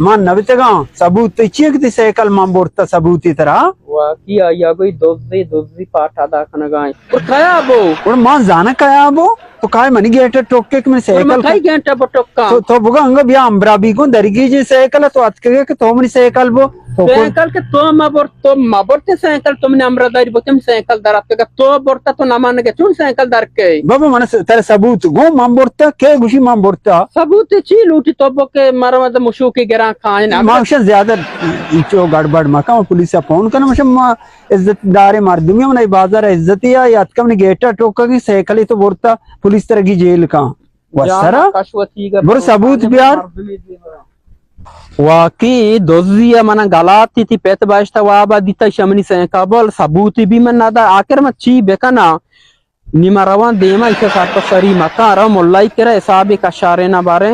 من نبتگاں۔ ثبوت تئی چیئے کہ تئی سائیکل من برتا؟ ثبوتی ترا؟ واقعی آیا گوئی دزی، دزی پاٹ ادا کنگا ایں۔ اور کیا بو؟ اور من زانا کیا بو؟ تو کائے منی گیٹ ٹوکے کہ منی اور من سائیکل کئی گیٹ بو ٹوکا؟ تو، تو بگا انگا بیا امبرا بی گون درگی جی سائیکل تو اتکگے کہ تو منی سائیکل بو۔ تو کون؟ سائیکل کہ تو مبر، تو مبر تے سائیکل، تو منی امبرا داری بو، تم سائیکل در اتکگا، تو برتا تو نمانگے، چون سائیکل در کے؟ بابا من س-، ترا ثبوت گو من برتا، کے گوشی من برتا؟ ثبوت چی لوٹی تو بو کہ مارا مطلب مشوکی گران کائن۔ ما گوشاں زیادہ چو گڑبڑ مکن، پولیس ء فون کن، ما عزت دار مردمی، من بازار عزتی ء یاتکم نے گیٹ ء ٹوکا کی سائیکل تو برتا پولیس ترگی جیل کا۔ وسرا برو ثبوت بیار۔ واقعی دزی ء من گلاتی تی پت باشتا وابا دیتا شمنی سائیکل ثبوتی بھی من ندا، آخر من چی بکنا؟ نی ما روان دیما ایشا سرپسری مکان، رو ملائی کرا حسابی کشارے نہ بارے۔